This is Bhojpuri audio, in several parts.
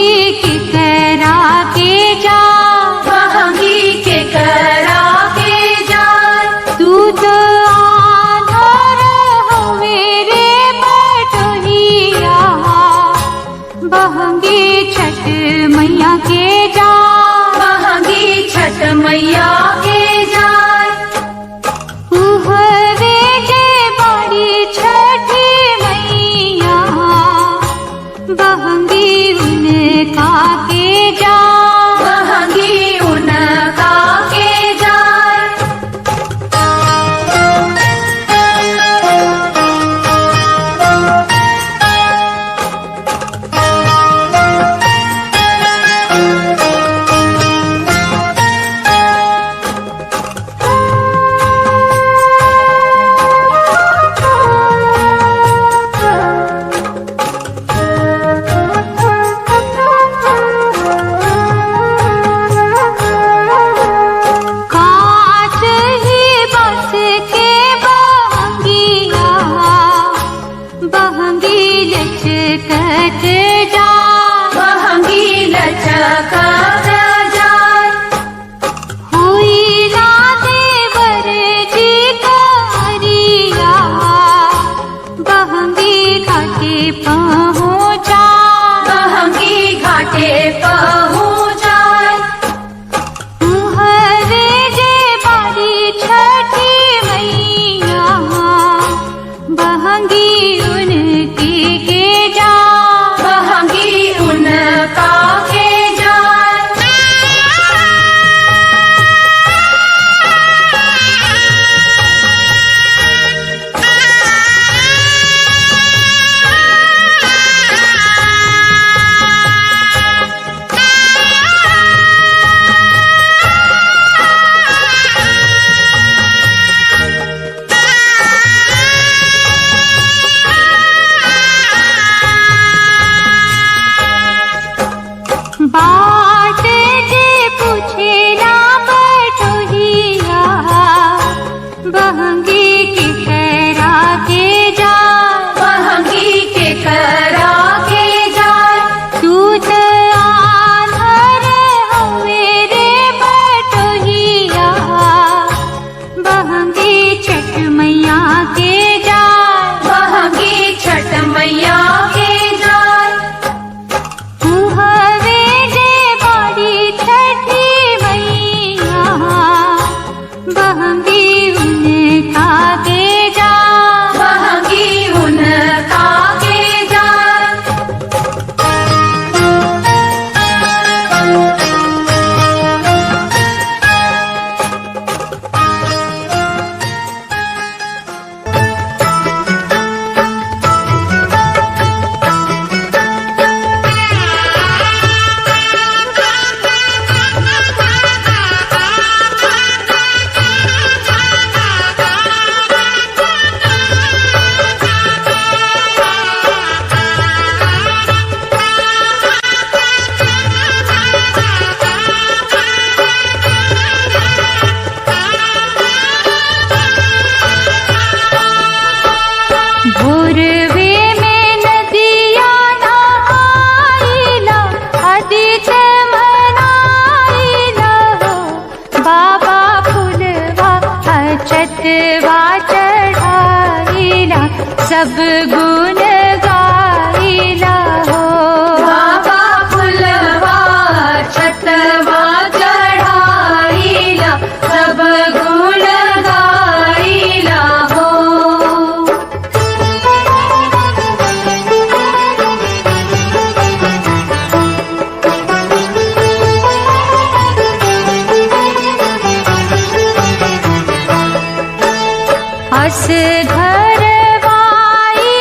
बहंगी के करा के जा, बहंगी के करा के जाय। तू तो आधार हो मेरे बटोहिया, बहंगी छठ मैया के जा, बहंगी छठ मैया के जाय। उहवे जे बाड़ी छठी मैया, बहंगी उनका के जा, बहंगी उनका के जाय। कांच ही बस के बहंगिया, बहंगी लचकत जा, बहंगी लचकत जाय। हुई ना देवर जी करिया, बहंगी घाटे पहुँचा, बहंगी घाटे पहुँचाय। हरे जे बारी छठी मैया, बहंगी उनकी के जा, बहंगी उनका के जाय। बाट जे पूछेला बटोहिया, बहंगी के करा के जा, बहंगी के करा के जाय। तू तो आधार हो मेरे बटोहिया, बहंगी छठ मैया के जा, बहंगी छठ मैया के जाय। हवे जे बाड़ी छठी मैया, बहंगी उनका के जा, बहंगी उनका के जाय। भोरवे में नदिया नहाइला, आदित्य मनाइला हो, बाबा फुलवा अछतवा चढ़ाइला, सब गुण गाइला हो। बाबा फुलवा छतवा चढ़ाईला, सब गुण गाईला हो। अस घरवाई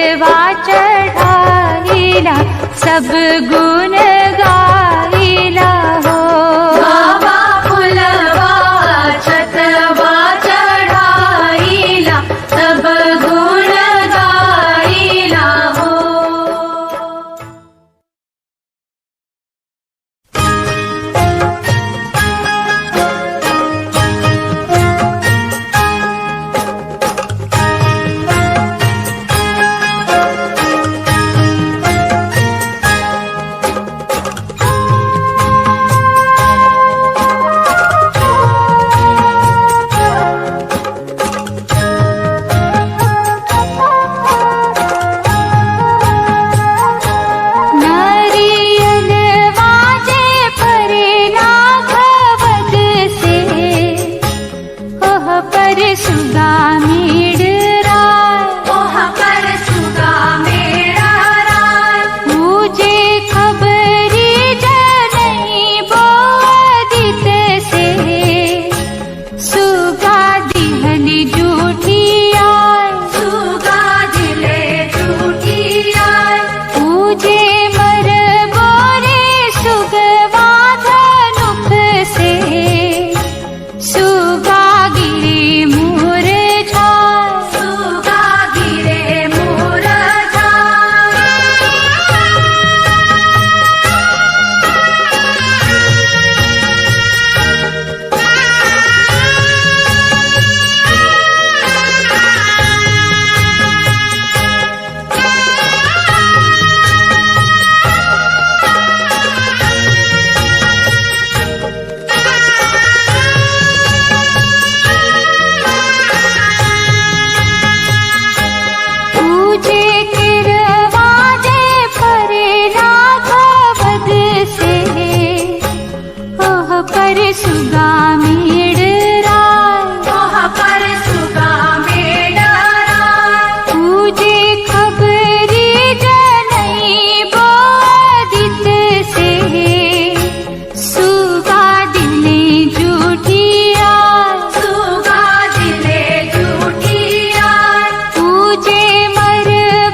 छतवा चढ़ाइला सब गुण गाइला हो। बाबा फुलवा छतवा चढ़ाइला सब गुण गाइला हो। नारियल वाजे परे नाघवद से ओह पर सुगा मेड़ राय। ओह पर सुगा मेरा राय। पूजे खबरी जनई बोदित से सुगा दिहली जूठिया। सुगा दिले झूठिया। पूजे मर बोरे सुगवा धनुख से सुगा गिरे मोर झाय। सुगा गिरे मोर झाय। पूजे किरवाजे परे राघवद से ओह पर सुगा मेड़ राय। ओह पर सुगा मेरा राय। पूजे खबरी जनई बोदित से सुगा दिले जूठिया। सुगा दिले झूठिया। पूजे मर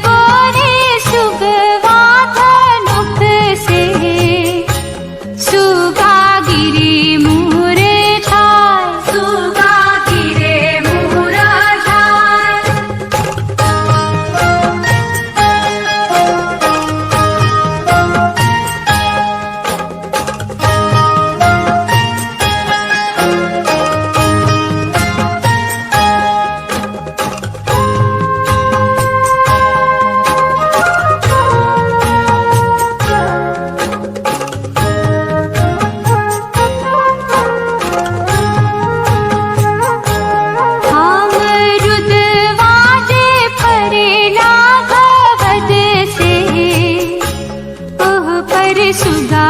बोरे सुगवा धनुख से सुगा गिरे मोर झाय। सुगा गिरे मोर झाय। अमरुद वाजे परे लाघवद से ओह पर सुगा